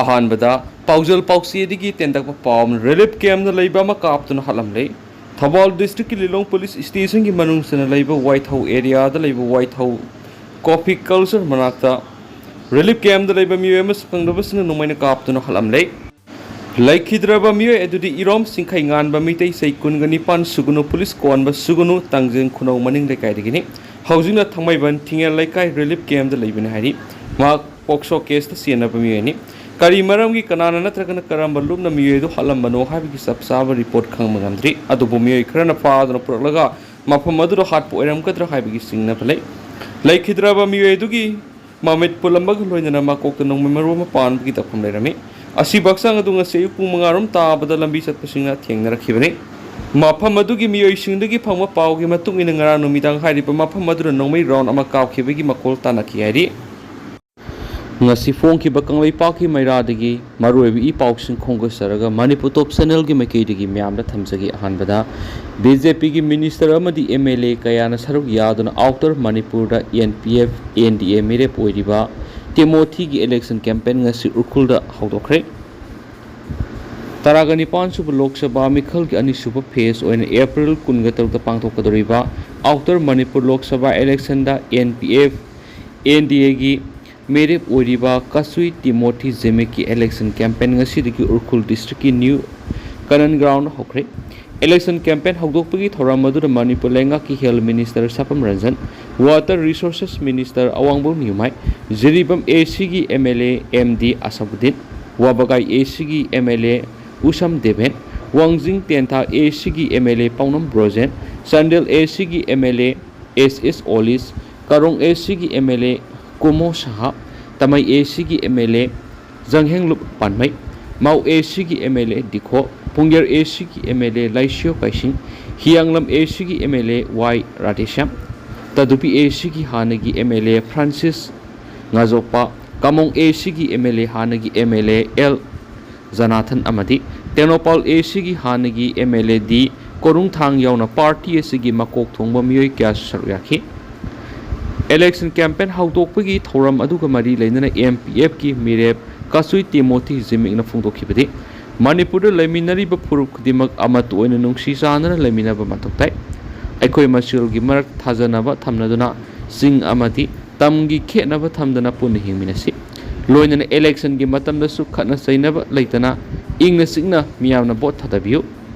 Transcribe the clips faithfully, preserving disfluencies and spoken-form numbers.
ꯑꯍꯥꯟꯕꯗ ꯄꯥꯎꯖꯦꯜ ꯄꯥꯎꯆꯦꯗꯒꯤ ꯇꯦꯟꯇꯛꯄ ꯄꯥꯎ ꯑꯃꯅ ꯔꯤꯂꯤꯐ ꯀꯦꯝꯞꯇ ꯂꯩꯕ ꯑꯃ ꯀꯥꯞꯇꯨꯅ ꯍꯥꯠꯂꯝꯂꯦ꯫ ꯊꯧꯕꯥꯜ ꯗꯤꯁꯇ꯭ꯔꯤꯛꯀꯤ ꯂꯤꯂꯣꯡ ꯄꯨꯂꯤꯁ ꯁ꯭ꯇꯦꯁꯟꯒꯤ ꯃꯅꯨꯡ ꯆꯟꯅ ꯂꯩꯕ ꯋꯥꯏꯊꯧ ꯑꯦꯔꯤꯌꯥꯗ ꯂꯩꯕ ꯋꯥꯏꯊꯧ ꯀꯣꯐꯤ ꯀꯜꯆꯔ ꯃꯅꯥꯛꯇ ꯔꯤꯂꯤꯐ ꯀꯦꯝꯞꯇ ꯂꯩꯕ ꯃꯤꯑꯣꯏ ꯑꯃ ꯁꯛꯈꯪꯗꯕꯁꯤꯡꯅ ꯅꯣꯡꯃꯩꯅ ꯀꯥꯞꯇꯨꯅ ꯍꯥꯠꯂꯝꯂꯦ꯫ ꯂꯩꯈꯤꯗ꯭ꯔꯕ ꯃꯤꯑꯣꯏ ꯑꯗꯨꯗꯤ ꯏꯔꯣꯝ ꯆꯤꯡꯈꯩ ꯉꯥꯟꯕ ꯃꯤꯇꯩ ꯆꯍꯤ ꯀꯨꯟꯒ ꯅꯤꯄꯥꯟ ꯁꯨꯒꯅꯨ ꯄꯨꯂꯤꯁ ꯀꯣꯟꯕ ꯁꯨꯒꯅꯨ ꯇꯥꯡꯖꯦꯡ ꯈꯨꯅꯧ ꯃꯅꯤꯡ ꯂꯩꯀꯥꯏꯗꯒꯤꯅꯤ꯫ ꯍꯧꯖꯤꯛꯅ ꯊꯥꯡꯃꯩꯕꯟ ꯊꯤꯡꯉꯦꯜ ꯂꯩꯀꯥꯏ ꯔꯤꯂꯤꯐ ꯀꯦꯝꯞꯇ ꯂꯩꯕꯅꯤ ꯍꯥꯏꯔꯤ꯫ ꯃꯍꯥꯛ ꯄꯣꯛꯁꯣ ꯀꯦꯁꯇ ꯆꯦꯟꯅꯕ ꯃꯤꯑꯣꯏꯅꯤ꯫ ꯀꯔꯤ ꯃꯔꯝꯒꯤ ꯀꯅꯥꯅ ꯅꯠꯇ꯭ꯔꯒꯅ ꯀꯔꯝꯕ ꯂꯨꯞꯅ ꯃꯤꯑꯣꯏ ꯑꯗꯨ ꯍꯥꯠꯂꯝꯕꯅꯣ ꯍꯥꯏꯕꯒꯤ ꯆꯞ ꯆꯥꯕ ꯔꯤꯄꯣꯔꯠ ꯈꯪꯕ ꯉꯝꯗ꯭ꯔꯤ꯫ ꯑꯗꯨꯕꯨ ꯃꯤꯑꯣꯏ ꯈꯔꯅ ꯐꯥꯗꯨꯅ ꯄꯨꯔꯛꯂꯒ ꯃꯐꯝ ꯑꯗꯨꯗ ꯍꯥꯠꯄ ꯑꯣꯏꯔꯝꯒꯗ꯭ꯔꯥ ꯍꯥꯏꯕꯒꯤ ꯆꯤꯡꯅꯕ ꯂꯩ꯫ ꯂꯩꯈꯤꯗ꯭ꯔꯕ ꯃꯤꯑꯣꯏ ꯑꯗꯨꯒꯤ ꯃꯃꯤꯠ ꯄꯨꯜꯂꯝꯕꯒ ꯂꯣꯏꯅꯅ ꯃꯀꯣꯛꯇ ꯅꯣꯡꯃꯩ ꯃꯔꯨ ꯑꯃ ꯄꯥꯟꯕꯒꯤ ꯇꯛꯐꯝ ꯂꯩꯔꯝꯃꯤ꯫ ꯑꯁꯤꯕ ꯍꯛꯆꯥꯡ ꯑꯗꯨ ꯉꯁꯤ ꯑꯌꯨꯛ ꯄꯨꯡ ꯃꯉꯥ ꯔꯣꯝ ꯇꯥꯕꯗ ꯂꯝꯕꯤ ꯆꯠꯄꯁꯤꯡꯅ ꯊꯦꯡꯅꯔꯛꯈꯤꯕꯅꯤ꯫ ꯃꯐꯝ ꯑꯗꯨꯒꯤ ꯃꯤꯑꯣꯏꯁꯤꯡꯗꯒꯤ ꯐꯪꯕ ꯄꯥꯎꯒꯤ ꯃꯇꯨꯡ ꯏꯟꯅ ꯉꯔꯥꯡ ꯅꯨꯃꯤꯗꯥꯡ ꯍꯥꯏꯔꯤꯕ ꯃꯐꯝ ꯑꯗꯨꯗ ꯅꯣꯡꯃꯩ ꯔꯥꯎꯟ ꯑꯃ ꯀꯥꯞꯈꯤꯕꯒꯤ ꯃꯈꯣꯜ ꯇꯥꯅꯈꯤ ꯍꯥꯏꯔꯤ꯫ ꯉꯁꯤ ꯐꯣꯡꯈꯤꯕ ꯀꯪꯂꯩꯄꯥꯛꯀꯤ ꯃꯩꯔꯥꯗꯒꯤ ꯃꯔꯨꯑꯣꯏꯕ ꯏ ꯄꯥꯎꯁꯤꯡ ꯈꯣꯝꯒꯠꯆꯔꯒ ꯃꯅꯤꯄꯨꯔ ꯇꯣꯞ ꯆꯦꯅꯦꯜꯒꯤ ꯃꯥꯏꯀꯩꯗꯒꯤ ꯃꯌꯥꯝꯗ ꯊꯝꯖꯒꯦ꯫ ꯑꯍꯥꯟꯕꯗ ꯕꯤ ꯖꯦ ꯄꯤꯒꯤ ꯃꯤꯅꯤꯁꯇꯔ ꯑꯃꯗꯤ ꯑꯦꯝ ꯑꯦꯜ ꯑꯦ ꯀꯌꯥꯅ ꯁꯔꯨꯛ ꯌꯥꯗꯨꯅ ꯑꯥꯎꯇꯔ ꯃꯅꯤꯄꯨꯔꯗ N P F, N D A ꯃꯤꯔꯦꯞ ꯑꯣꯏꯔꯤꯕ ꯇꯤꯃꯣꯊꯤꯒꯤ ꯏꯂꯦꯛꯁꯟ ꯀꯦꯝꯄꯦꯟ ꯉꯁꯤ ꯎꯈ꯭ꯔꯨꯜꯗ ꯍꯧꯗꯣꯛꯈ꯭ꯔꯦ꯫ ꯇꯔꯥꯒ ꯅꯤꯄꯥꯟ ꯁꯨꯕ ꯂꯣꯛ ꯁꯚꯥ ꯃꯤꯈꯜꯒꯤ ꯑꯅꯤꯁꯨꯕ ꯐꯦꯖ ꯑꯣꯏꯅ ꯑꯦꯄ꯭ꯔꯤꯜ ꯀꯨꯟꯒ ꯇꯔꯨꯛꯇ ꯄꯥꯡꯊꯣꯛꯀꯗꯧꯔꯤꯕ ꯑꯥꯎꯇꯔ ꯃꯅꯤꯄꯨꯔ ꯂꯣꯛ ꯁꯚꯥ ꯏꯂꯦꯛꯁꯟꯗ N P F, N D ꯑꯦꯒꯤ ꯃꯤꯔꯦꯞ ꯑꯣꯏꯔꯤꯕ ꯀꯁꯨꯏ ꯇꯤꯃꯣꯊꯤ ꯖꯤꯃꯤꯛꯀꯤ ꯏꯂꯦꯛꯁꯟ ꯀꯦꯝꯄꯦꯟ ꯉꯁꯤꯗꯒꯤ ꯎꯈ꯭ꯔꯨꯜ ꯗꯤꯁꯇ꯭ꯔꯤꯛꯀꯤ ꯅ꯭ꯌꯨ ꯀꯅꯟ ꯒ꯭ꯔꯥꯎꯟꯗ ꯍꯧꯈ꯭ꯔꯦ꯫ ꯏꯂꯦꯛꯁꯟ ꯀꯦꯝꯄꯦꯟ ꯍꯧꯗꯣꯛꯄꯒꯤ ꯊꯧꯔꯝ ꯑꯗꯨꯗ ꯃꯅꯤꯄꯨꯔ ꯂꯩꯉꯥꯛꯀꯤ health minister Sapam Ranjan, water resources minister ꯑꯋꯥꯡꯕꯝ ꯅ꯭ꯌꯨꯃꯥꯏ, ꯖꯤꯔꯤꯕꯥꯝ ꯑꯦ ꯁꯤꯒꯤ M L A M D Ashabuddin, Wabgai A ꯁꯤꯒꯤ ꯑꯦꯝ ꯑꯦꯜ ꯑꯦ ꯎꯁꯝ ꯗꯦꯕꯦꯟ, ꯋꯥꯡꯖꯤꯡ ꯇꯦꯟꯊꯥ ꯑꯦ ꯁꯤꯒꯤ ꯑꯦꯝ ꯑꯦꯜ ꯑꯦ ꯄꯥꯎꯅꯝ ꯕ꯭ꯔꯣꯖꯦꯟ, ꯆꯥꯟꯗꯦꯜ ꯑꯦ ꯁꯤꯒꯤ ꯑꯦꯝ ꯑꯦꯜ ꯑꯦ ꯑꯦꯁ ꯑꯦꯁ ꯑꯣꯂꯤꯁ, ꯀꯥꯔꯣꯡ ꯑꯦ ꯁꯤꯒꯤ ꯑꯦꯝ ꯑꯦꯜ ꯑꯦ ꯀꯨꯃꯣ ꯁꯍꯥ, ꯇꯥꯃꯩ ꯑꯦ ꯁꯤꯒꯤ ꯑꯦꯝ ꯑꯦꯜ ꯑꯦ ꯖꯪꯍꯦꯡꯂꯨꯞ ꯄꯥꯟꯃꯩ, ꯃꯥꯎ ꯑꯦ ꯁꯤꯒꯤ ꯑꯦꯝ ꯑꯦꯜ ꯑꯦ ꯗꯤꯈꯣ, ꯄꯨꯡꯌꯔ ꯑꯦ ꯁꯤꯒꯤ ꯑꯦꯝ ꯑꯦꯜ ꯑꯦ ꯂꯥꯏꯁꯤꯌꯣ ꯀꯥꯏꯁꯤꯡ, ꯍꯤꯌꯥꯡꯂꯝ ꯑꯦ ꯁꯤꯒꯤ ꯑꯦꯝ ꯑꯦꯜ ꯑꯦ ꯋꯥꯏ ꯔꯥꯙꯦꯁ꯭ꯌꯥꯝ, ꯇꯥꯗꯨꯄꯤ ꯑꯦ ꯁꯤꯒꯤ ꯍꯥꯟꯅꯒꯤ ꯑꯦꯝ ꯑꯦꯜ ꯑꯦ ꯐ꯭ꯔꯥꯟꯁꯤꯁ ꯉꯥꯖꯣꯛꯄ, ꯀꯥꯃꯣꯡ ꯑꯦ ꯁꯤꯒꯤ ꯑꯦꯝ ꯑꯦꯜ ꯑꯦ ꯍꯥꯟꯅꯒꯤ ꯑꯦꯝ ꯑꯦꯜ ꯑꯦ ꯑꯦꯜ ꯖꯅꯥꯊꯟ ꯑꯃꯗꯤ ꯇꯦꯡꯅꯧꯄꯥꯜ ꯑꯦ ꯁꯤꯒꯤ ꯍꯥꯟꯅꯒꯤ ꯑꯦꯝ ꯑꯦꯜ ꯑꯦ ꯗꯤ ꯀꯣꯔꯨꯡꯊꯥꯡ ꯌꯥꯎꯅ ꯄꯥꯔꯇꯤ ꯑꯁꯤꯒꯤ ꯃꯀꯣꯛ ꯊꯣꯡꯕ ꯃꯤꯑꯣꯏ ꯀꯌꯥꯁꯨ ꯁꯔꯨꯛ ꯌꯥꯈꯤ꯫ ꯏꯂꯦꯛꯁꯟ ꯀꯦꯝꯄꯦꯟ ꯍꯧꯗꯣꯛꯄꯒꯤ ꯊꯧꯔꯝ ꯑꯗꯨꯒ ꯃꯔꯤ ꯂꯩꯅꯅ ꯑꯦꯝ ꯄꯤ ꯑꯦꯐꯀꯤ ꯃꯤꯔꯦꯞ ꯀꯥꯁꯨꯏ ꯇꯤꯃꯣꯊꯤ ꯖꯤꯃꯤꯛꯅ ꯐꯣꯡꯗꯣꯛꯈꯤꯕꯗꯤ, ꯃꯅꯤꯄꯨꯔꯗ ꯂꯩꯃꯤꯟꯅꯔꯤꯕ ꯐꯨꯔꯨꯞ ꯈꯨꯗꯤꯡꯃꯛ ꯑꯃꯠꯇ ꯑꯣꯏꯅ ꯅꯨꯡꯁꯤ ꯆꯥꯟꯅꯅ ꯂꯩꯃꯤꯟꯅꯕ ꯃꯊꯧ ꯇꯥꯏ꯫ ꯑꯩꯈꯣꯏ ꯃꯁꯦꯜꯒꯤ ꯃꯔꯛ ꯊꯥꯖꯅꯕ ꯊꯝꯅꯗꯨꯅ ꯆꯤꯡ ꯑꯃꯗꯤ ꯇꯝꯒꯤ ꯈꯦꯠꯅꯕ ꯊꯝꯗꯅ ꯄꯨꯟꯅ ꯍꯤꯡꯃꯤꯟꯅꯁꯤ꯫ ꯂꯣꯏꯅꯅ ꯏꯂꯦꯛꯁꯟꯒꯤ ꯃꯇꯝꯗꯁꯨ ꯈꯠꯅ ꯆꯩꯅꯕ ꯂꯩꯇꯅ ꯏꯪꯅ ꯆꯤꯛꯅ ꯃꯤꯌꯥꯝꯅ ꯚꯣꯠ ꯊꯥꯗꯕꯤꯌꯨ꯫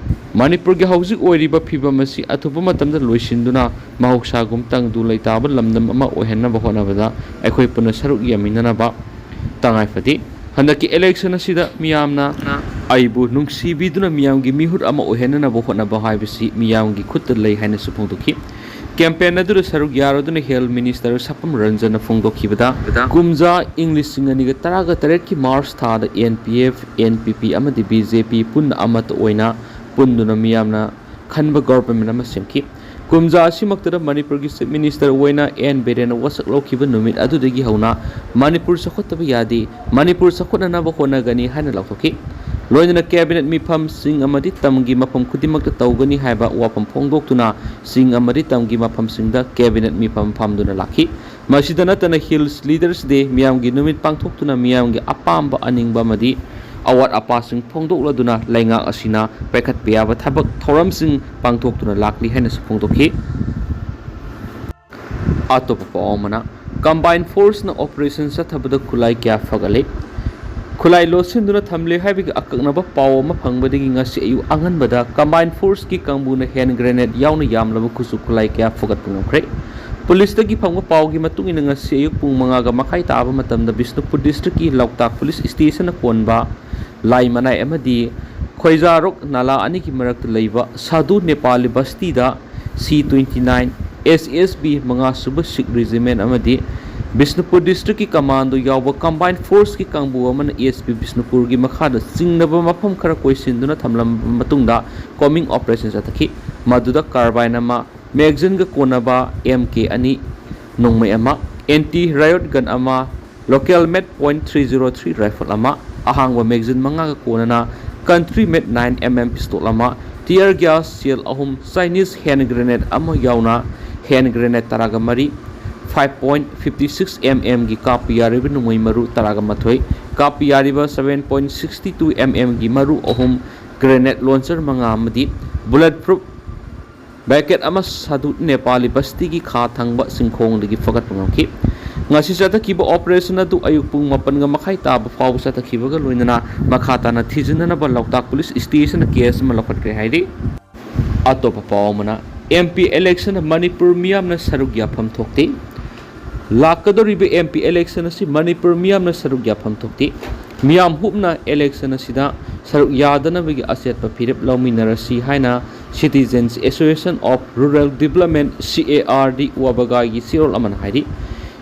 ꯃꯅꯤꯄꯨꯔꯒꯤ ꯍꯧꯖꯤꯛ ꯑꯣꯏꯔꯤꯕ ꯐꯤꯕꯝ ꯑꯁꯤ ꯑꯊꯨꯕ ꯃꯇꯝꯗ ꯂꯣꯏꯁꯤꯟꯗꯨꯅ ꯃꯍꯧꯁꯥꯒꯨꯝ ꯇꯪꯗꯨ ꯂꯩꯇꯥꯕ ꯂꯝꯗꯝ ꯑꯃ ꯑꯣꯏꯍꯟꯅꯕ ꯍꯣꯠꯅꯕꯗ ꯑꯩꯈꯣꯏ ꯄꯨꯟꯅ ꯁꯔꯨꯛ ꯌꯥꯃꯤꯟꯅꯅꯕ ꯇꯉꯥꯏ ꯐꯗꯦ꯫ ꯍꯟꯗꯛꯀꯤ ꯏꯂꯦꯛꯁꯟ ꯑꯁꯤꯗ ꯃꯤꯌꯥꯝꯅ ꯑꯩꯕꯨ ꯅꯨꯡꯁꯤꯕꯤꯗꯨꯅ ꯃꯤꯌꯥꯝꯒꯤ ꯃꯤꯍꯨꯠ ꯑꯃ ꯑꯣꯏꯍꯟꯅꯅꯕ ꯍꯣꯠꯅꯕ ꯍꯥꯏꯕꯁꯤ ꯃꯤꯌꯥꯝꯒꯤ ꯈꯨꯠꯇ ꯂꯩ ꯍꯥꯏꯅꯁꯨ ꯐꯣꯡꯗꯣꯛꯈꯤ꯫ ꯀꯦꯝꯄꯦꯟ ꯑꯗꯨꯗ ꯁꯔꯨꯛ ꯌꯥꯔꯗꯨꯅ ꯍꯦꯜꯊ ꯃꯤꯅꯤꯁꯇꯔ ꯁꯄꯝ ꯔꯟꯖꯟꯅ ꯐꯣꯡꯗꯣꯛꯈꯤꯕꯗ, ꯀꯨꯝꯖꯥ ꯏꯪ ꯂꯤꯁꯤꯡ ꯑꯅꯤꯒ ꯇꯔꯥꯒ ꯇꯔꯦꯠꯀꯤ ꯃꯥꯔꯆ ꯊꯥꯗ N P F, N P P ꯑꯃꯗꯤ ꯕꯤ ꯖꯦ ꯄꯤ ꯄꯨꯟꯅ ꯑꯃꯠꯇ ꯑꯣꯏꯅ ꯄꯨꯟꯗꯨꯅ ꯃꯤꯌꯥꯝꯅ ꯈꯟꯕ ꯒꯣꯚꯔꯟꯃꯦꯟꯠ ꯑꯃ ꯁꯦꯝꯈꯤ꯫ ꯀꯨꯝꯖꯥ ꯑꯁꯤꯃꯛꯇꯗ ꯃꯅꯤꯄꯨꯔꯒꯤ ꯆꯤꯐ ꯃꯤꯅꯤꯁꯇꯔ ꯑꯣꯏꯅ ꯑꯦꯟ ꯕꯤꯔꯦꯟꯅ ꯋꯥꯁꯛ ꯂꯧꯈꯤꯕ ꯅꯨꯃꯤꯠ ꯑꯗꯨꯗꯒꯤ ꯍꯧꯅ ꯃꯅꯤꯄꯨꯔ ꯆꯥꯎꯈꯠꯇꯕ ꯌꯥꯗꯦ, ꯃꯅꯤꯄꯨꯔ ꯆꯥꯎꯈꯠꯅꯅꯕ ꯍꯣꯠꯅꯒꯅꯤ ꯍꯥꯏꯅ ꯂꯥꯎꯊꯣꯛꯈꯤ꯫ ꯂꯣꯏꯅꯅ ꯀꯦꯕꯤꯅꯦꯠ ꯃꯤꯐꯝꯁꯤꯡ ꯑꯃꯗꯤ ꯇꯝꯒꯤ ꯃꯐꯝ ꯈꯨꯗꯤꯡꯃꯛꯇ ꯇꯧꯒꯅꯤ ꯍꯥꯏꯕ ꯋꯥꯐꯝ ꯐꯣꯡꯗꯣꯛꯇꯨꯅ ꯆꯤꯡ ꯑꯃꯗꯤ ꯇꯝꯒꯤ ꯃꯐꯝꯁꯤꯡꯗ ꯀꯦꯕꯤꯅꯦꯠ ꯃꯤꯐꯝ ꯐꯝꯗꯨꯅ ꯂꯥꯛꯈꯤ꯫ ꯃꯁꯤꯗ ꯅꯠꯇꯅ ꯍꯤꯜꯁ ꯂꯤꯗꯔꯁ ꯗꯦ ꯃꯤꯌꯥꯝꯒꯤ ꯅꯨꯃꯤꯠ ꯄꯥꯡꯊꯣꯛꯇꯨꯅ ꯃꯤꯌꯥꯝꯒꯤ ꯑꯄꯥꯝꯕ ꯑꯅꯤꯡꯕ ꯑꯃꯗꯤ ꯑꯋꯥꯠ ꯑꯄꯥꯁꯤꯡ ꯐꯣꯡꯗꯣꯛꯂꯗꯨꯅ ꯂꯩꯉꯥꯛ ꯑꯁꯤꯅ ꯄꯥꯏꯈꯠꯄ ꯌꯥꯕ ꯊꯕꯛ ꯊꯧꯔꯝꯁꯤꯡ ꯄꯥꯡꯊꯣꯛꯇꯨꯅ ꯂꯥꯛꯂꯤ ꯍꯥꯏꯅꯁꯨ ꯐꯣꯡꯗꯣꯛꯈꯤ꯫ ꯑꯇꯣꯞꯄ ꯄꯥꯎ ꯑꯃꯅ, ꯀꯝꯕꯥꯏꯟ ꯐꯣꯔꯁꯅ ꯑꯣꯄꯔꯦꯁꯟ ꯆꯠꯊꯕꯗ ꯈꯨꯠꯂꯥꯏ ꯀꯌꯥ ꯐꯒꯠꯂꯤ꯫ ꯈꯨꯠꯂꯥꯏ ꯂꯣꯠꯁꯤꯟꯗꯨꯅ ꯊꯝꯂꯦ ꯍꯥꯏꯕꯒꯤ ꯑꯀꯛꯅꯕ ꯄꯥꯎ ꯑꯃ ꯐꯪꯕꯗꯒꯤ ꯉꯁꯤ ꯑꯌꯨꯛ ꯑꯉꯟꯕꯗ ꯀꯝꯕꯥꯏꯟ ꯐꯣꯔꯁꯀꯤ ꯀꯥꯡꯕꯨꯅ ꯍꯦꯟ ꯒ꯭ꯔꯦꯅꯦꯗ ꯌꯥꯎꯅ ꯌꯥꯝꯂꯕ ꯈꯨꯠꯁꯨ ꯈꯨꯠꯂꯥꯏ ꯀꯌꯥ ꯐꯒꯠꯄ ꯉꯝꯈ꯭ꯔꯦ꯫ ꯄꯨꯂꯤꯁꯇꯒꯤ ꯐꯪꯕ ꯄꯥꯎꯒꯤ ꯃꯇꯨꯡ ꯏꯟꯅ ꯉꯁꯤ ꯑꯌꯨꯛ ꯄꯨꯡ ꯃꯉꯥꯒ ꯃꯈꯥꯏ ꯇꯥꯕ ꯃꯇꯝꯗ ꯕꯤꯁꯅꯨꯄꯨꯔ ꯗꯤꯁꯇ꯭ꯔꯤꯛꯀꯤ ꯂꯣꯛꯇꯥꯛ ꯄꯨꯂꯤꯁ ꯁ꯭ꯇꯦꯁꯟꯅ ꯀꯣꯟꯕ ꯂꯥꯏ ꯃꯅꯥꯏ ꯑꯃꯗꯤ ꯈꯣꯏꯖꯥꯔꯣꯛ ꯅꯥꯂꯥ ꯑꯅꯤꯒꯤ ꯃꯔꯛꯇ ꯂꯩꯕ ꯁꯥꯙꯨ ꯅꯦꯄꯥꯂꯤ ꯕꯁꯇꯤꯗ ꯁꯤ ꯇ꯭ꯋꯦꯟꯇꯤ ꯅꯥꯏꯟ, ꯑꯦꯁ ꯑꯦꯁ ꯕꯤ ꯃꯉꯥ ꯁꯨꯕ ꯁꯤꯈ ꯔꯦꯖꯤꯃꯦꯟ ꯑꯃꯗꯤ ꯕꯤꯁꯅꯨꯄꯨꯔ ꯗꯤꯁꯇ꯭ꯔꯤꯛꯀꯤ ꯀꯃꯥꯟꯗꯣ ꯌꯥꯎꯕ ꯀꯝꯕꯥꯏꯟ ꯐꯣꯔꯁꯀꯤ ꯀꯥꯡꯕꯨ ꯑꯃꯅ ꯑꯦꯁ ꯄꯤ ꯕꯤꯁꯅꯨꯄꯨꯔꯒꯤ ꯃꯈꯥꯗ ꯆꯤꯡꯅꯕ ꯃꯐꯝ ꯈꯔ ꯀꯣꯏꯁꯤꯟꯗꯨꯅ ꯊꯝꯂꯝꯕ ꯃꯇꯨꯡꯗ ꯀꯣꯝꯕꯤꯡ ꯑꯣꯄꯔꯦꯁꯟ ꯆꯠꯊꯈꯤ꯫ ꯃꯗꯨꯗ ꯀꯥꯔꯕꯥꯏꯟ ꯑꯃ, ꯃꯦꯒꯖꯤꯟꯒ ꯀꯣꯟꯅꯕ ꯑꯦꯝ ꯀꯦ ꯑꯅꯤ, ꯅꯣꯡꯃꯩ ꯑꯃ, ꯑꯦꯟꯇꯤ ꯔꯥꯏꯌꯣꯠ ꯒꯟ ꯑꯃ, local made point three zero three rifle ꯑꯃ, ꯑꯍꯥꯡꯕ ꯃꯦꯒꯖꯤꯟ ꯃꯉꯥꯒ ꯀꯣꯟꯅꯅ country made nine M M pistol ꯑꯃ, ꯇꯤꯌꯔ ꯒ꯭ꯌꯥꯁ ꯁꯦꯜ ꯑꯍꯨꯝ, ꯆꯥꯏꯅꯤꯁ ꯍꯦꯟ ꯒ꯭ꯔꯦꯅꯦꯗ ꯑꯃ ꯌꯥꯎꯅ ꯍꯦꯟ ꯒ꯭ꯔꯦꯅꯦꯗ ꯇꯔꯥꯒ ꯃꯔꯤ, five point fifty six M ꯑꯦꯝꯒꯤ ꯀꯥꯞꯄ ꯌꯥꯔꯤꯕ ꯅꯣꯡꯃꯩ ꯃꯔꯨ ꯇꯔꯥꯒ ꯃꯥꯊꯣꯏ, ꯀꯥꯞꯄ ꯌꯥꯔꯤꯕ seven point sixty two mm ꯒꯤ ꯃꯔꯨ ꯑꯍꯨꯝ, grenade launcher ꯃꯉꯥ ꯑꯃꯗꯤ bullet proof bayonet ꯑꯃ ꯁꯥꯗꯨ ꯅꯦꯄꯥꯂꯤ ꯕꯁꯇꯤꯒꯤ ꯈꯥ ꯊꯪꯕ ꯁꯤꯡꯈꯣꯡꯗꯒꯤ ꯐꯒꯠꯄ ꯉꯝꯈꯤ꯫ ꯉꯁꯤ ꯆꯠꯊꯈꯤꯕ operation ꯑꯗꯨ ꯑꯌꯨꯛ ꯄꯨꯡ ꯃꯥꯄꯟꯒ ꯃꯈꯥꯏ ꯇꯥꯕ ꯐꯥꯎꯕ ꯆꯠꯊꯈꯤꯕꯒ ꯂꯣꯏꯅꯅ ꯃꯈꯥ ꯇꯥꯅ ꯊꯤꯖꯤꯟꯅꯅꯕ ꯂꯣꯛꯇꯥꯛ police station ꯗ case ꯑꯃ ꯂꯧꯈꯠꯈ꯭ꯔꯦ ꯍꯥꯏꯔꯤ꯫ ꯑꯇꯣꯞꯄ ꯄꯥꯎ ꯑꯃꯅ, MP election ꯗ ꯃꯅꯤꯄꯨꯔ ꯃꯤꯌꯥꯝꯅ ꯁꯔꯨꯛ ꯌꯥꯐꯝ ꯊꯣꯛꯇꯦ꯫ ꯂꯥꯛꯀꯗꯧꯔꯤꯕ MP election ꯑꯁꯤ ꯃꯅꯤꯄꯨꯔ ꯃꯤꯌꯥꯝꯅ ꯁꯔꯨꯛ ꯌꯥꯐꯝ ꯊꯣꯛꯇꯦ꯫ ꯃꯤꯌꯥꯝ ꯍꯨꯞꯅ election ꯑꯁꯤꯗ ꯁꯔꯨꯛ ꯌꯥꯗꯅꯕꯒꯤ ꯑꯆꯦꯠꯄ ꯐꯤꯔꯦꯞ ꯂꯧꯃꯤꯟꯅꯔꯁꯤ ꯍꯥꯏꯅ Citizens Association of Rural Development, C A R D, ꯋꯥꯕꯒꯥꯏꯒꯤ ꯆꯦꯔꯣꯜ ꯑꯃꯅ ꯍꯥꯏꯔꯤ꯫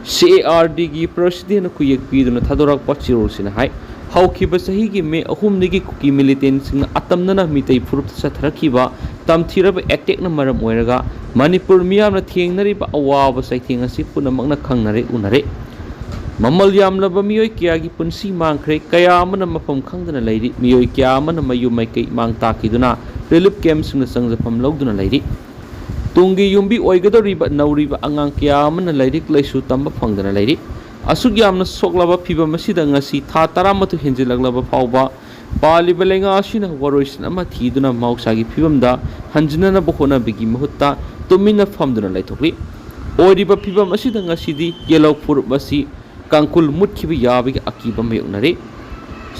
C A R D ꯒꯤ president ꯅ ꯈꯨꯌꯦꯛ ꯄꯤꯗꯨꯅ ꯊꯥꯗꯣꯔꯛꯄ ꯆꯦꯔꯣꯜꯁꯤꯅ ꯍꯥꯏ, ꯍꯧꯈꯤꯕ ꯆꯍꯤꯒꯤ ꯃꯦ ꯑꯍꯨꯝꯗꯒꯤ ꯀꯨꯀꯤ militant ꯁꯤꯡꯅ ꯑꯇꯝꯅꯅ ꯃꯤꯇꯩ ꯐꯨꯔꯨꯞꯇ ꯆꯠꯊꯔꯛꯈꯤꯕ ꯇꯝꯊꯤꯔꯕ attack ꯅ ꯃꯔꯝ ꯑꯣꯏꯔꯒ ꯃꯅꯤꯄꯨꯔ ꯃꯤꯌꯥꯝꯅ ꯊꯦꯡꯅꯔꯤꯕ ꯑꯋꯥꯕ ꯆꯩꯊꯦꯡ ꯑꯁꯤ ꯄꯨꯝꯅꯃꯛꯅ ꯈꯪꯅꯔꯦ, ꯎꯅꯔꯦ꯫ ꯃꯃꯜ ꯌꯥꯝꯂꯕ ꯃꯤꯑꯣꯏ ꯀꯌꯥꯒꯤ ꯄꯨꯟꯁꯤ ꯃꯥꯡꯈ꯭ꯔꯦ, ꯀꯌꯥ ꯑꯃꯅ ꯃꯐꯝ ꯈꯪꯗꯅ ꯂꯩꯔꯤ, ꯃꯤꯑꯣꯏ ꯀꯌꯥ ꯑꯃꯅ ꯃꯌꯨꯝ ꯃꯩꯀꯩ ꯃꯥꯡ ꯇꯥꯛꯈꯤꯗꯨꯅ relief camp ꯁꯤꯡꯗ ꯆꯪꯖꯐꯝ ꯂꯧꯗꯨꯅ ꯂꯩꯔꯤ꯫ ꯇꯨꯡꯒꯤ ꯌꯨꯝꯕꯤ ꯑꯣꯏꯒꯗꯧꯔꯤꯕ ꯅꯧꯔꯤꯕ ꯑꯉꯥꯡ ꯀꯌꯥ ꯑꯃꯅ ꯂꯥꯏꯔꯤꯛ ꯂꯥꯏꯁꯨ ꯇꯝꯕ ꯐꯪꯗꯅ ꯂꯩꯔꯤ꯫ ꯑꯁꯨꯛ ꯌꯥꯝꯅ ꯁꯣꯛꯂꯕ ꯐꯤꯚꯝ ꯑꯁꯤꯗ ꯉꯁꯤ ꯊꯥ ꯇꯔꯥꯃꯥꯊꯣꯏ ꯍꯦꯟꯖꯤꯜꯂꯛꯂꯕ ꯐꯥꯎꯕ ꯄꯥꯜꯂꯤꯕ ꯂꯩꯉꯥꯛ ꯑꯁꯤꯅ ꯋꯥꯔꯣꯏꯁꯤꯟ ꯑꯃ ꯊꯤꯗꯨꯅ ꯃꯍꯧꯁꯥꯒꯤ ꯐꯤꯚꯝꯗ ꯍꯟꯖꯤꯟꯅꯅꯕ ꯍꯣꯠꯅꯕꯒꯤ ꯃꯍꯨꯠꯇ ꯇꯨꯃꯤꯟꯅ ꯐꯝꯗꯨꯅ ꯂꯩꯊꯣꯛꯂꯤ꯫ ꯑꯣꯏꯔꯤꯕ ꯐꯤꯚꯝ ꯑꯁꯤꯗ ꯉꯁꯤꯗꯤ ꯌꯦꯜꯍꯧ ꯐꯨꯔꯨꯞ ꯑꯁꯤ ꯀꯥꯡꯈꯨꯜ ꯃꯨꯠꯈꯤꯕ ꯌꯥꯕꯒꯤ ꯑꯀꯤꯕ ꯃꯥꯌꯣꯛꯅꯔꯤ꯫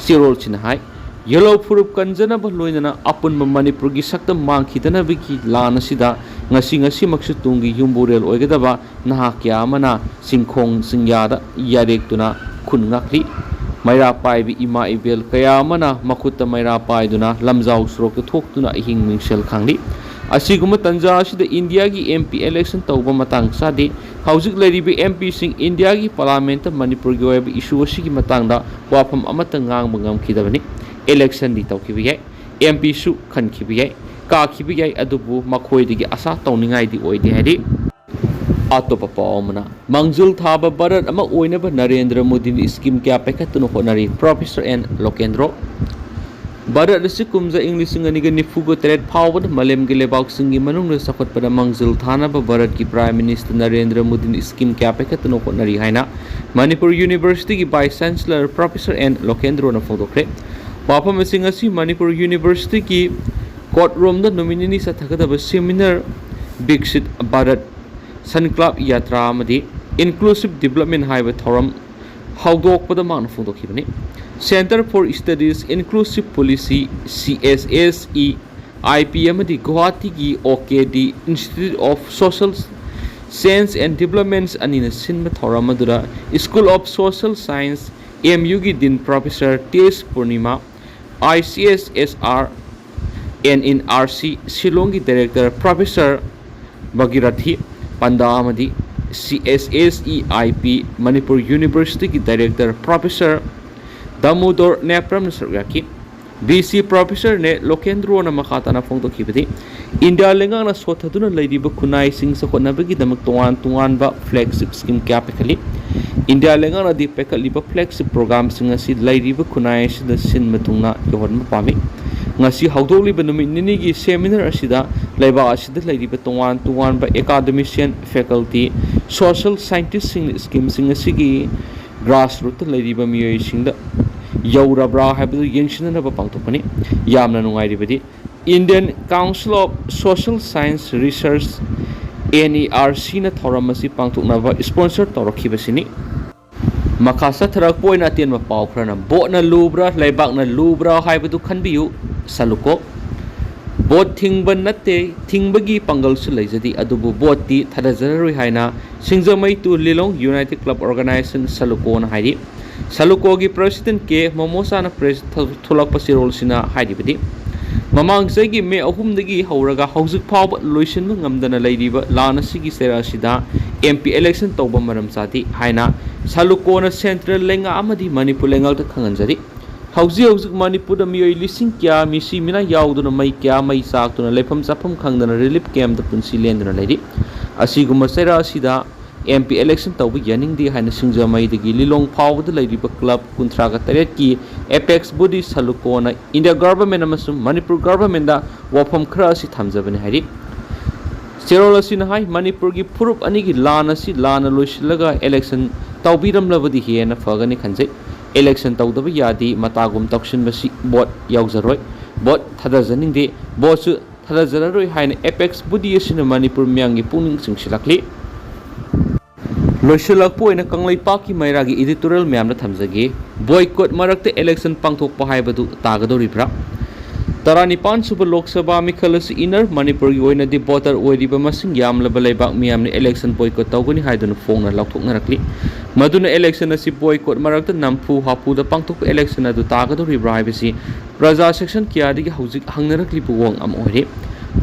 ꯆꯦꯔꯣꯜꯁꯤꯅ ꯍꯥꯏ, ꯌꯦꯜꯍꯧ ꯐꯨꯔꯨꯞ ꯀꯟꯖꯅꯕ ꯂꯣꯏꯅꯅ ꯑꯄꯨꯟꯕ ꯃꯅꯤꯄꯨꯔꯒꯤ ꯁꯛꯇꯝ ꯃꯥꯡꯈꯤꯗꯅꯕꯒꯤ ꯂꯥꯟ ꯑꯁꯤꯗ ꯉꯁꯤ ꯉꯁꯤꯃꯛꯁꯨ ꯇꯨꯡꯒꯤ ꯌꯨꯝꯕꯨꯔꯦꯜ ꯑꯣꯏꯒꯗꯕ ꯅꯍꯥ ꯀꯌꯥ ꯑꯃꯅ ꯆꯤꯡꯈꯣꯡ ꯆꯤꯡꯌꯥꯗ ꯌꯥꯔꯦꯛꯇꯨꯅ ꯈꯨꯟ ꯉꯥꯛꯂꯤ꯫ ꯃꯩꯔꯥ ꯄꯥꯏꯕꯤ ꯏꯃꯥ ꯏꯕꯦꯜ ꯀꯌꯥ ꯑꯃꯅ ꯃꯈꯨꯠꯇ ꯃꯩꯔꯥ ꯄꯥꯏꯗꯨꯅ ꯂꯝꯖꯥꯎ ꯁꯣꯔꯣꯛꯇ ꯊꯣꯛꯇꯨꯅ ꯑꯍꯤꯡ ꯃꯤꯡꯁꯦꯜ ꯈꯥꯡꯂꯤ꯫ ꯑꯁꯤꯒꯨꯝꯕ ꯇꯥꯟꯖꯥ ꯑꯁꯤꯗ ꯏꯟꯗꯤꯌꯥꯒꯤ MP election ꯇꯧꯕ ꯃꯇꯥꯡ ꯆꯥꯗꯦ꯫ ꯍꯧꯖꯤꯛ ꯂꯩꯔꯤꯕ MPꯁꯤꯡ ꯏꯟꯗꯤꯌꯥꯒꯤ Parliamentꯇ ꯃꯅꯤꯄꯨꯔꯒꯤ ꯑꯣꯏꯕ issue ꯑꯁꯤꯒꯤ ꯃꯇꯥꯡꯗ ꯋꯥꯐꯝ ꯑꯃꯠꯇ ꯉꯥꯡꯕ ꯉꯝꯈꯤꯗꯕꯅꯤ꯫ Electionꯗꯤ ꯇꯧꯈꯤꯕ ꯌꯥꯏ, MPꯁꯨ ꯈꯟꯈꯤꯕ ꯌꯥꯏ, ꯀꯥꯈꯤꯕ ꯌꯥꯏ, ꯑꯗꯨꯕꯨ ꯃꯈꯣꯏꯗꯒꯤ ꯑꯁꯥ ꯇꯧꯅꯤꯡꯉꯥꯏꯗꯤ ꯑꯣꯏꯗꯦ ꯍꯥꯏꯔꯤ꯫ ꯑꯇꯣꯞꯄ ꯄꯥꯎ ꯑꯃꯅ, ꯃꯥꯡꯖꯤꯜ ꯊꯥꯕ ꯚꯥꯔꯠ ꯑꯃ ꯑꯣꯏꯅꯕ ꯅꯔꯦꯟꯗ꯭ꯔ ꯃꯣꯗꯤꯅ scheme ꯀꯌꯥ ꯄꯥꯏꯈꯠꯇꯨꯅ ꯍꯣꯠꯅꯔꯤ, Professor N ꯂꯣꯀꯦꯟꯗ꯭ꯔꯣ꯫ ꯚꯥꯔꯠ ꯑꯁꯤ ꯀꯨꯝꯖꯥ ꯏꯪ ꯂꯤꯁꯤꯡ ꯑꯅꯤꯒ ꯅꯤꯐꯨꯒ ꯇꯔꯦꯠ ꯐꯥꯎꯕꯗ ꯃꯥꯂꯦꯝꯒꯤ ꯂꯩꯕꯥꯛꯁꯤꯡꯒꯤ ꯃꯅꯨꯡꯗ ꯆꯥꯎꯈꯠꯄꯗ ꯃꯥꯡꯖꯤꯜ ꯊꯥꯅꯕ ꯚꯥꯔꯠꯀꯤ Prime Minister ꯅꯔꯦꯟꯗ꯭ꯔ ꯃꯣꯗꯤꯅ scheme ꯀꯌꯥ ꯄꯥꯏꯈꯠꯇꯨꯅ ꯍꯣꯠꯅꯔꯤ ꯍꯥꯏꯅ ꯃꯅꯤꯄꯨꯔ University ꯒꯤ Vice Chancellor Professor ꯑꯦꯟ ꯂꯣꯀꯦꯟꯗ꯭ꯔꯣꯅ ꯐꯣꯡꯗꯣꯛꯈ꯭ꯔꯦ꯫ ꯋꯥꯐꯝ ꯑꯁꯤ ꯉꯁꯤ ꯃꯅꯤꯄꯨꯔ University ꯒꯤ court room ꯗ ꯅꯨꯃꯤꯠ ꯅꯤꯅꯤ ꯆꯠꯊꯒꯗꯕ seminar ꯕꯤꯛꯁꯤꯠ ꯚꯥꯔꯠ ꯁꯟꯀ꯭ꯂꯥꯕ ꯌꯥꯇ꯭ꯔꯥ ꯑꯃꯗꯤ Inclusive Development ꯍꯥꯏꯕ ꯊꯧꯔꯝ ꯍꯧꯗꯣꯛꯄꯗ ꯃꯍꯥꯛꯅ ꯐꯣꯡꯗꯣꯛꯈꯤꯕꯅꯤ꯫ Centre for Studies Inclusive Policy, C S S E I P, ꯑꯃꯗꯤ ꯒꯨꯋꯥꯍꯥꯇꯤꯒꯤ O K D Institute of Social Change and Developments ꯑꯅꯤꯅ ꯁꯤꯟꯕ ꯊꯧꯔꯝ ꯑꯗꯨꯗ School of Social Science, M U ꯒꯤ Dean Professor T S Purnima, I C S S R and in R C ꯁꯤꯂꯣꯡꯒꯤ Director Professor ꯚꯒꯤꯔꯊꯤ ꯄꯟꯗꯥ ꯑꯃꯗꯤ C S S E I P Manipur University ꯒꯤ Director Professor ꯗꯥꯃꯣꯗꯣꯔ ꯅꯦꯄ꯭ꯔꯝꯅ ꯁꯔꯨꯛ ꯌꯥꯈꯤ꯫ V C Professor ꯅꯦ ꯂꯣꯀꯦꯟꯗ꯭ꯔꯣꯅ ꯃꯈꯥ ꯇꯥꯅ ꯐꯣꯡꯗꯣꯛꯈꯤꯕꯗꯤ, India ꯂꯩꯉꯥꯛꯅ ꯁꯣꯠꯊꯗꯨꯅ ꯂꯩꯔꯤꯕ ꯈꯨꯟꯅꯥꯏꯁꯤꯡ ꯆꯥꯎꯈꯠꯅꯕꯒꯤꯗꯃꯛ ꯇꯣꯉꯥꯟ ꯇꯣꯉꯥꯟꯕ flagship scheme ꯀꯌꯥ ꯄꯥꯏꯈꯠꯂꯤ꯫ ꯏꯟꯗꯤꯌꯥ ꯂꯩꯉꯥꯛꯅꯗꯤ ꯄꯥꯏꯈꯠꯂꯤꯕ flagship program ꯁꯤꯡ ꯑꯁꯤ ꯂꯩꯔꯤꯕ ꯈꯨꯟꯅꯥꯏ ꯑꯁꯤꯗ ꯁꯤꯟꯕ ꯊꯨꯡꯅ ꯌꯧꯍꯟꯕ ꯄꯥꯝꯃꯤ꯫ ꯉꯁꯤ ꯍꯧꯗꯣꯛꯂꯤꯕ ꯅꯨꯃꯤꯠ ꯅꯤꯅꯤꯒꯤ seminar ꯑꯁꯤꯗ ꯂꯩꯕꯥꯛ ꯑꯁꯤꯗ ꯂꯩꯔꯤꯕ ꯇꯣꯉꯥꯟ ꯇꯣꯉꯥꯟꯕ academician, faculty, social scientist ꯁꯤꯡꯅ scheme ꯁꯤꯡ ꯑꯁꯤꯒꯤ grassroot ꯇ ꯂꯩꯔꯤꯕ ꯃꯤꯑꯣꯏꯁꯤꯡꯗ ꯌꯧꯔꯕ꯭ꯔꯥ ꯍꯥꯏꯕꯗꯨ ꯌꯦꯡꯁꯤꯟꯅꯅꯕ ꯄꯥꯡꯊꯣꯛꯄꯅꯤ꯫ ꯌꯥꯝꯅ ꯅꯨꯡꯉꯥꯏꯔꯤꯕꯗꯤ, Indian Council of Social Science Research, N E R C ꯅ ꯊꯧꯔꯝ ꯑꯁꯤ ꯄꯥꯡꯊꯣꯛꯅꯕ sponsor ꯇꯧꯔꯛꯈꯤꯕꯁꯤꯅꯤ꯫ ꯃꯈꯥ ꯆꯠꯊꯔꯛꯄ ꯑꯣꯏꯅ ꯑꯇꯦꯟꯕ ꯄꯥꯎ ꯈꯔꯅ, ꯚꯣꯠꯅ ꯂꯨꯕ꯭ꯔꯥ, ꯂꯩꯕꯥꯛꯅ ꯂꯨꯕ꯭ꯔꯥ ꯍꯥꯏꯕꯗꯨ ꯈꯟꯕꯤꯌꯨ, ꯁꯂꯨꯀꯣ꯫ ꯚꯣꯠ ꯊꯤꯡꯕ ꯅꯠꯇꯦ, ꯊꯤꯡꯕꯒꯤ ꯄꯥꯡꯒꯜꯁꯨ ꯂꯩꯖꯗꯦ, ꯑꯗꯨꯕꯨ ꯚꯣꯠꯇꯤ ꯊꯥꯗꯖꯔꯔꯣꯏ ꯍꯥꯏꯅ ꯁꯤꯡꯖꯃꯩ to Lilong United Club Organization ꯁꯂꯨꯀꯣꯅ ꯍꯥꯏꯔꯤ꯫ ꯁꯂꯨꯀꯣꯒꯤ President ꯀꯦ ꯃꯣꯃꯣꯆꯥꯅ press ꯊ-, ꯊꯣꯛꯂꯛꯄ ꯆꯦꯔꯣꯜꯁꯤꯅ ꯍꯥꯏꯔꯤꯕꯗꯤ, ꯃꯃꯥꯡ ꯆꯍꯤꯒꯤ ꯃꯦ ꯑꯍꯨꯝꯗꯒꯤ ꯍꯧꯔꯒ ꯍꯧꯖꯤꯛ ꯐꯥꯎꯕ ꯂꯣꯏꯁꯤꯟꯕ ꯉꯝꯗꯅ ꯂꯩꯔꯤꯕ ꯂꯥꯟ ꯑꯁꯤꯒꯤ ꯆꯩꯔꯥꯛ ꯑꯁꯤꯗ M P election ꯇꯧꯕ ꯃꯔꯝ ꯆꯥꯗꯦ ꯍꯥꯏꯅ ꯁꯂꯨꯀꯣꯅ central ꯂꯩꯉꯥꯛ ꯑꯃꯗꯤ ꯃꯅꯤꯄꯨꯔ ꯂꯩꯉꯥꯛꯇ ꯈꯪꯍꯟꯖꯔꯤ꯫ ꯍꯧꯖꯤꯛ ꯍꯧꯖꯤꯛ ꯃꯅꯤꯄꯨꯔꯗ ꯃꯤꯑꯣꯏ ꯂꯤꯁꯤꯡ ꯀꯌꯥ ꯃꯤꯁꯤ ꯃꯤꯅꯥ ꯌꯥꯎꯗꯨꯅ, ꯃꯩ ꯀꯌꯥ ꯃꯩ ꯆꯥꯛꯇꯨꯅ, ꯂꯩꯐꯝ ꯆꯥꯐꯝ ꯈꯪꯗꯅ relief camp ꯇ ꯄꯨꯟꯁꯤ ꯂꯦꯟꯗꯨꯅ ꯂꯩꯔꯤ꯫ ꯑꯁꯤꯒꯨꯝꯕ ꯆꯩꯔꯥꯛ ꯑꯁꯤꯗ ꯑꯦꯝ ꯄꯤ ꯏꯂꯦꯛꯁꯟ ꯇꯧꯕ ꯌꯥꯅꯤꯡꯗꯦ ꯍꯥꯏꯅ ꯁꯤꯡꯖꯃꯩꯗꯒꯤ ꯂꯤꯂꯣꯡ ꯐꯥꯎꯕꯗ ꯂꯩꯔꯤꯕ ꯀ꯭ꯂꯕ ꯀꯨꯟꯊ꯭ꯔꯥꯒ ꯇꯔꯦꯠꯀꯤ ꯑꯦꯄꯦꯛꯁ ꯕꯣꯗꯤ ꯁꯂꯨꯀꯣꯅ ꯏꯟꯗꯤꯌꯥ ꯒꯚꯔꯟꯃꯦꯟꯠ ꯑꯃꯁꯨꯡ ꯃꯅꯤꯄꯨꯔ ꯒꯚꯔꯟꯃꯦꯟꯠꯗ ꯋꯥꯐꯝ ꯈꯔ ꯑꯁꯤ ꯊꯝꯖꯕꯅꯤ ꯍꯥꯏꯔꯤ꯫ ꯆꯦꯔꯣꯜ ꯑꯁꯤꯅ ꯍꯥꯏ, ꯃꯅꯤꯄꯨꯔꯒꯤ ꯐꯨꯔꯨꯞ ꯑꯅꯤꯒꯤ ꯂꯥꯟ ꯑꯁꯤ ꯂꯥꯟꯅ ꯂꯣꯏꯁꯤꯜꯂꯒ ꯏꯂꯦꯛꯁꯟ ꯇꯧꯕꯤꯔꯝꯂꯕꯗꯤ ꯍꯦꯟꯅ ꯐꯒꯅꯤ ꯈꯟꯖꯩ꯫ ꯏꯂꯦꯛꯁꯟ ꯇꯧꯗꯕ ꯌꯥꯗꯦ ꯃꯇꯥꯒꯨꯝ ꯇꯧꯁꯤꯟꯕꯁꯤ ꯚꯣꯠ ꯌꯥꯎꯖꯔꯣꯏ, ꯚꯣꯠ ꯊꯥꯗꯖꯅꯤꯡꯗꯦ, ꯚꯣꯠꯁꯨ ꯊꯥꯗꯖꯔꯔꯣꯏ ꯍꯥꯏꯅ ꯑꯦꯄꯦꯛꯁ ꯕꯣꯗꯤ ꯑꯁꯤꯅ ꯃꯅꯤꯄꯨꯔ ꯃꯤꯌꯥꯝꯒꯤ ꯄꯨꯛꯅꯤꯡ ꯆꯤꯡꯁꯤꯜꯂꯛꯂꯤ꯫ ꯂꯣꯏꯁꯤꯜꯂꯛꯄ ꯑꯣꯏꯅ ꯀꯪꯂꯩꯄꯥꯛꯀꯤ ꯃꯩꯔꯥꯒꯤ ꯏꯗꯤꯇꯣꯔꯤꯌꯦꯜ ꯃꯌꯥꯝꯗ ꯊꯝꯖꯒꯦ꯫ ꯕꯣꯏꯀꯣꯠ ꯃꯔꯛꯇ ꯏꯂꯦꯛꯁꯟ ꯄꯥꯡꯊꯣꯛꯄ ꯍꯥꯏꯕꯗꯨ ꯇꯥꯒꯗꯧꯔꯤꯕ꯭ꯔꯥ? ꯇꯔꯥꯅꯤꯄꯥꯟ ꯁꯨꯕ ꯂꯣꯛ ꯁꯚꯥ ꯃꯤꯈꯜ ꯑꯁꯤ ꯏꯟꯅꯔ ꯃꯅꯤꯄꯨꯔꯒꯤ ꯑꯣꯏꯅꯗꯤ ꯚꯣꯇꯔ ꯑꯣꯏꯔꯤꯕ ꯃꯁꯤꯡ ꯌꯥꯝꯂꯕ ꯂꯩꯕꯥꯛ ꯃꯤꯌꯥꯝꯅ ꯏꯂꯦꯛꯁꯟ ꯕꯣꯏꯀꯣꯠ ꯇꯧꯒꯅꯤ ꯍꯥꯏꯗꯨꯅ ꯐꯣꯡꯅ ꯂꯥꯎꯊꯣꯛꯅꯔꯛꯂꯤ꯫ ꯃꯗꯨꯅ ꯏꯂꯦꯛꯁꯟ ꯑꯁꯤ ꯕꯣꯏꯀꯣꯠ ꯃꯔꯛꯇ ꯅꯝꯐꯨ ꯍꯥꯐꯨꯗ ꯄꯥꯡꯊꯣꯛꯄ ꯏꯂꯦꯛꯁꯟ ꯑꯗꯨ ꯇꯥꯒꯗꯧꯔꯤꯕ꯭ꯔꯥ ꯍꯥꯏꯕꯁꯤ ꯄ꯭ꯔꯖꯥ ꯁꯦꯛꯁꯟ ꯀꯌꯥꯗꯒꯤ ꯍꯧꯖꯤꯛ ꯍꯪꯅꯔꯛꯂꯤꯕ ꯋꯥꯍꯪ ꯑꯃ ꯑꯣꯏꯔꯤ꯫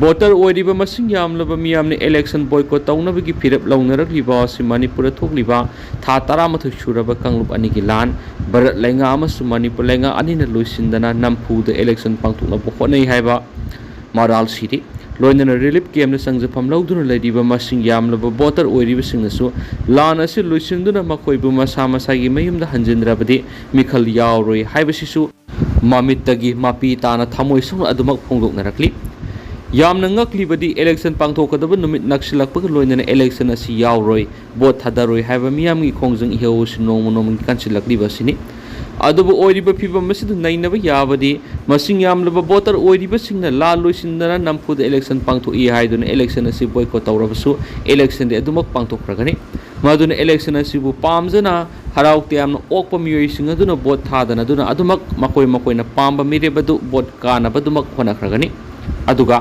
ꯚꯣꯇꯔ ꯑꯣꯏꯔꯤꯕ ꯃꯁꯤꯡ ꯌꯥꯝꯂꯕ ꯃꯤꯌꯥꯝꯅ ꯏꯂꯦꯛꯁꯟ ꯕꯣꯏꯀꯣꯠ ꯇꯧꯅꯕꯒꯤ ꯐꯤꯔꯦꯞ ꯂꯧꯅꯔꯛꯂꯤꯕ ꯑꯁꯤ ꯃꯅꯤꯄꯨꯔꯗ ꯊꯣꯛꯂꯤꯕ ꯊꯥ ꯇꯔꯥꯃꯥꯊꯣꯏ ꯁꯨꯔꯕ ꯀꯥꯡꯂꯨꯞ ꯑꯅꯤꯒꯤ ꯂꯥꯟ, ꯚꯥꯔꯠ ꯂꯩꯉꯥꯛ ꯑꯃꯁꯨꯡ ꯃꯅꯤꯄꯨꯔ ꯂꯩꯉꯥꯛ ꯑꯅꯤꯅ ꯂꯣꯏꯁꯤꯟꯗꯅ ꯅꯝꯐꯨꯗ ꯏꯂꯦꯛꯁꯟ ꯄꯥꯡꯊꯣꯛꯅꯕ ꯍꯣꯠꯅꯩ ꯍꯥꯏꯕ ꯃꯔꯥꯜ ꯁꯤꯔꯤ꯫ ꯂꯣꯏꯅꯅ ꯔꯤꯂꯤꯐ ꯀꯦꯝꯞꯇ ꯆꯪꯖꯐꯝ ꯂꯧꯗꯨꯅ ꯂꯩꯔꯤꯕ ꯃꯁꯤꯡ ꯌꯥꯝꯂꯕ ꯚꯣꯇꯔ ꯑꯣꯏꯔꯤꯕꯁꯤꯡꯅꯁꯨ ꯂꯥꯟ ꯑꯁꯤ ꯂꯣꯏꯁꯤꯟꯗꯨꯅ ꯃꯈꯣꯏꯕꯨ ꯃꯁꯥ ꯃꯁꯥꯒꯤ ꯃꯌꯨꯝꯗ ꯍꯟꯖꯤꯟꯗ꯭ꯔꯕꯗꯤ ꯃꯤꯈꯜ ꯌꯥꯎꯔꯣꯏ ꯍꯥꯏꯕꯁꯤꯁꯨ ꯃꯃꯤꯠꯇꯒꯤ ꯃꯄꯤ ꯇꯥꯅ ꯊꯃꯣꯏ ꯁꯣꯛꯅ ꯑꯗꯨꯃꯛ ꯐꯣꯡꯗꯣꯛꯅꯔꯛꯂꯤ꯫ ꯌꯥꯝꯅ ꯉꯛꯂꯤꯕꯗꯤ ꯏꯂꯦꯛꯁꯟ ꯄꯥꯡꯊꯣꯛꯀꯗꯕ ꯅꯨꯃꯤꯠ ꯅꯛꯁꯤꯜꯂꯛꯄꯒ ꯂꯣꯏꯅꯅ ꯏꯂꯦꯛꯁꯟ ꯑꯁꯤ ꯌꯥꯎꯔꯣꯏ, ꯚꯣꯠ ꯊꯥꯗꯔꯣꯏ ꯍꯥꯏꯕ ꯃꯤꯌꯥꯝꯒꯤ ꯈꯣꯡꯖꯪ ꯏꯍꯧ ꯑꯁꯤ ꯅꯣꯡꯃ ꯅꯣꯡꯃꯒꯤ ꯀꯟꯁꯤꯜꯂꯛꯂꯤꯕ ꯑꯁꯤꯅꯤ꯫ ꯑꯗꯨꯕꯨ ꯑꯣꯏꯔꯤꯕ ꯐꯤꯕꯝ ꯑꯁꯤꯗ ꯅꯩꯅꯕ ꯌꯥꯕꯗꯤ ꯃꯁꯤꯡ ꯌꯥꯝꯂꯕ ꯚꯣꯇꯔ ꯑꯣꯏꯔꯤꯕꯁꯤꯡꯅ ꯂꯥꯟ ꯂꯣꯏꯁꯤꯟꯗꯅ ꯅꯝꯐꯨꯗ ꯏꯂꯦꯛꯁꯟ ꯄꯥꯡꯊꯣꯛꯏ ꯍꯥꯏꯗꯨꯅ ꯏꯂꯦꯛꯁꯟ ꯑꯁꯤ ꯕꯣꯏꯀꯣꯠ ꯇꯧꯔꯕꯁꯨ ꯏꯂꯦꯛꯁꯟꯗꯤ ꯑꯗꯨꯃꯛ ꯄꯥꯡꯊꯣꯛꯈ꯭ꯔꯒꯅꯤ꯫ ꯃꯗꯨꯅ ꯏꯂꯦꯛꯁꯟ ꯑꯁꯤꯕꯨ ꯄꯥꯝꯖꯅ ꯍꯔꯥꯎ ꯇꯌꯥꯝꯅ ꯑꯣꯛꯄ ꯃꯤꯑꯣꯏꯁꯤꯡ ꯑꯗꯨꯅ ꯚꯣꯠ ꯊꯥꯗꯅꯗꯨꯅ ꯑꯗꯨꯃꯛ ꯃꯈꯣꯏ ꯃꯈꯣꯏꯅ ꯄꯥꯝꯕ ꯃꯤꯔꯦꯞ ꯑꯗꯨ ꯚꯣꯠ ꯀꯥꯅꯕ ꯑꯗꯨꯃꯛ ꯍꯣꯠꯅꯈ꯭ꯔꯒꯅꯤ꯫ ꯑꯗꯨꯒ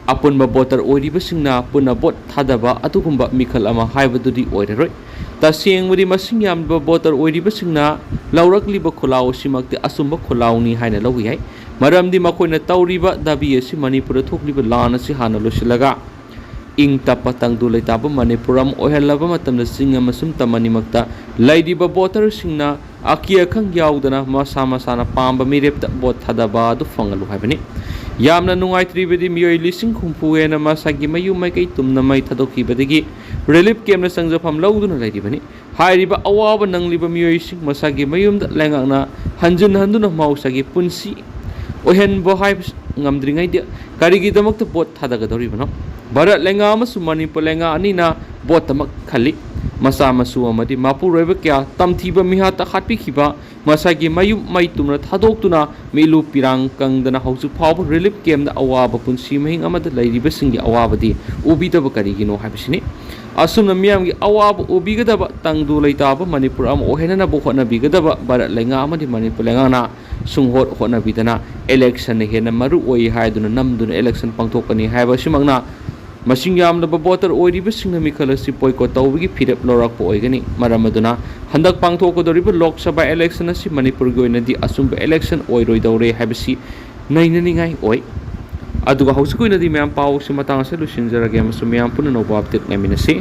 ꯑꯄꯨꯟꯕ ꯚꯣꯇꯔ ꯑꯣꯏꯔꯤꯕꯁꯤꯡꯅ ꯄꯨꯟꯅ ꯚꯣꯠ ꯊꯥꯗꯕ ꯑꯗꯨꯒꯨꯝꯕ ꯃꯤꯈꯜ ꯑꯃ ꯍꯥꯏꯕꯗꯨꯗꯤ ꯑꯣꯏꯔꯔꯣꯏ꯫ ꯇꯁꯦꯡꯕꯗꯤ ꯃꯁꯤꯡ ꯌꯥꯝꯂꯕ ꯚꯣꯇꯔ ꯑꯣꯏꯔꯤꯕꯁꯤꯡꯅ ꯂꯧꯔꯛꯂꯤꯕ ꯈꯨꯜꯂꯥꯎ ꯑꯁꯤꯃꯛꯇꯤ ꯑꯆꯨꯝꯕ ꯈꯨꯜꯂꯥꯎꯅꯤ ꯍꯥꯏꯅ ꯂꯧꯕ ꯌꯥꯏ꯫ ꯃꯔꯝꯗꯤ ꯃꯈꯣꯏꯅ ꯇꯧꯔꯤꯕ ꯗꯥꯕꯤ ꯑꯁꯤ ꯃꯅꯤꯄꯨꯔꯗ ꯊꯣꯛꯂꯤꯕ ꯂꯥꯟ ꯑꯁꯤ ꯍꯥꯟꯅ ꯂꯣꯏꯁꯤꯜꯂꯒ ꯏꯪ ꯇꯞꯄ ꯇꯪꯗꯨ ꯂꯩꯇꯥꯕ ꯃꯅꯤꯄꯨꯔ ꯑꯃ ꯑꯣꯏꯍꯜꯂꯕ ꯃꯇꯝꯗ ꯆꯤꯡ ꯑꯃꯁꯨꯡ ꯇꯝ ꯑꯅꯤꯃꯛꯇ ꯂꯩꯔꯤꯕ ꯚꯣꯇꯔꯁꯤꯡꯅ ꯑꯀꯤ ꯑꯈꯪ ꯌꯥꯎꯗꯅ ꯃꯁꯥ ꯃꯁꯥꯅ ꯄꯥꯝꯕ ꯃꯤꯔꯦꯞꯇ ꯚꯣꯠ ꯊꯥꯗꯕ ꯑꯗꯨ ꯐꯪꯍꯜꯂꯨ ꯍꯥꯏꯕꯅꯤ꯫ ꯌꯥꯝꯅ ꯅꯨꯡꯉꯥꯏꯇ꯭ꯔꯤꯕꯗꯤ ꯃꯤꯑꯣꯏ ꯂꯤꯁꯤꯡ ꯍꯨꯝꯐꯨ ꯍꯦꯟꯅ ꯃꯁꯥꯒꯤ ꯃꯌꯨꯝ ꯃꯥꯏꯀꯩ ꯇꯨꯝꯅ ꯃꯩ ꯊꯥꯗꯣꯛꯈꯤꯕꯗꯒꯤ ꯔꯤꯂꯤꯐ ꯀꯦꯝꯞꯅ ꯆꯪꯖꯐꯝ ꯂꯧꯗꯨꯅ ꯂꯩꯔꯤꯕꯅꯤ꯫ ꯍꯥꯏꯔꯤꯕ ꯑꯋꯥꯕ ꯅꯪꯂꯤꯕ ꯃꯤꯑꯣꯏꯁꯤꯡ ꯃꯁꯥꯒꯤ ꯃꯌꯨꯝꯗ ꯂꯩꯉꯥꯛꯅ ꯍꯟꯖꯤꯟ ꯍꯟꯗꯨꯅ ꯃꯍꯧꯁꯥꯒꯤ ꯄꯨꯟꯁꯤ ꯑꯣꯏꯍꯟꯕ ꯍꯥꯏꯕꯁꯤ ꯉꯝꯗ꯭ꯔꯤꯉꯩꯗ ꯀꯔꯤꯒꯤꯗꯃꯛꯇ ꯚꯣꯠ ꯊꯥꯗꯒꯗꯧꯔꯤꯕꯅꯣ? ꯚꯥꯔꯠ ꯂꯩꯉꯥꯛ ꯑꯃꯁꯨꯡ ꯃꯅꯤꯄꯨꯔ ꯂꯩꯉꯥꯛ ꯑꯅꯤꯅ ꯚꯣꯠꯇꯃꯛ ꯈꯜꯂꯤ꯫ ꯃꯆꯥ ꯃꯁꯨ ꯑꯃꯗꯤ ꯃꯄꯨꯔꯣꯏꯕ ꯀꯌꯥ ꯇꯝꯊꯤꯕ ꯃꯤꯍꯥꯠꯇ ꯍꯥꯠꯄꯤꯈꯤꯕ, ꯃꯁꯥꯒꯤ ꯃꯌꯨꯝ ꯃꯩ ꯇꯨꯝꯅ ꯊꯥꯗꯣꯛꯇꯨꯅ ꯃꯤꯠꯂꯨ ꯄꯤꯔꯥꯡ ꯀꯪꯗꯅ ꯍꯧꯖꯤꯛ ꯐꯥꯎꯕ ꯔꯤꯂꯤꯐ ꯀꯦꯝꯞꯇ ꯑꯋꯥꯕ ꯄꯨꯟꯁꯤ ꯃꯍꯤꯡ ꯑꯃꯗ ꯂꯩꯔꯤꯕꯁꯤꯡꯒꯤ ꯑꯋꯥꯕꯗꯤ ꯎꯕꯤꯗꯕ ꯀꯔꯤꯒꯤꯅꯣ ꯍꯥꯏꯕꯁꯤꯅꯤ꯫ ꯑꯁꯨꯝꯅ ꯃꯤꯌꯥꯝꯒꯤ ꯑꯋꯥꯕ ꯎꯕꯤꯒꯗꯕ, ꯇꯪꯗꯨ ꯂꯩꯇꯥꯕ ꯃꯅꯤꯄꯨꯔ ꯑꯃ ꯑꯣꯏꯍꯟꯅꯅꯕ ꯍꯣꯠꯅꯕꯤꯒꯗꯕ ꯚꯥꯔꯠ ꯂꯩꯉꯥꯛ ꯑꯃꯗꯤ ꯃꯅꯤꯄꯨꯔ ꯂꯩꯉꯥꯛꯅ ꯁꯨꯡꯍꯣꯠ ꯍꯣꯠꯅꯕꯤꯗꯅ ꯏꯂꯦꯛꯁꯟꯅ ꯍꯦꯟꯅ ꯃꯔꯨ ꯑꯣꯏ ꯍꯥꯏꯗꯨꯅ ꯅꯝꯗꯨꯅ ꯏꯂꯦꯛꯁꯟ ꯄꯥꯡꯊꯣꯛꯀꯅꯤ ꯍꯥꯏꯕ ꯑꯁꯤꯃꯛꯅ ꯃꯁꯤꯡ ꯌꯥꯝꯂꯕ ꯚꯣꯇꯔ ꯑꯣꯏꯔꯤꯕꯁꯤꯡꯅ ꯃꯤꯈꯜ ꯑꯁꯤ ꯕꯣꯏꯀꯣꯠ ꯇꯧꯕꯒꯤ ꯐꯤꯔꯦꯞ ꯂꯧꯔꯛꯄ ꯑꯣꯏꯒꯅꯤ꯫ ꯃꯔꯝ ꯑꯗꯨꯅ ꯍꯟꯗꯛ ꯄꯥꯡꯊꯣꯛꯀꯗꯧꯔꯤꯕ ꯂꯣꯛ ꯁꯚꯥ ꯏꯂꯦꯛꯁꯟ ꯑꯁꯤ ꯃꯅꯤꯄꯨꯔꯒꯤ ꯑꯣꯏꯅꯗꯤ ꯑꯆꯨꯝꯕ ꯏꯂꯦꯛꯁꯟ ꯑꯣꯏꯔꯣꯏꯗꯧꯔꯦ ꯍꯥꯏꯕꯁꯤ ꯅꯩꯅꯅꯤꯡꯉꯥꯏ ꯑꯣꯏ꯫ ꯑꯗꯨꯒ ꯍꯧꯖꯤꯛꯀꯤ ꯑꯣꯏꯅꯗꯤ ꯃꯌꯥꯝ ꯄꯥꯎꯁꯤ ꯃꯇꯥꯡ ꯑꯁꯤꯗ ꯂꯣꯏꯁꯤꯟꯖꯔꯒꯦ ꯑꯃꯁꯨꯡ ꯃꯌꯥꯝ ꯄꯨꯟꯅ ꯑꯅꯧꯕ ꯑꯞꯗꯦꯠ ꯉꯥꯏꯃꯤꯟꯅꯁꯤ꯫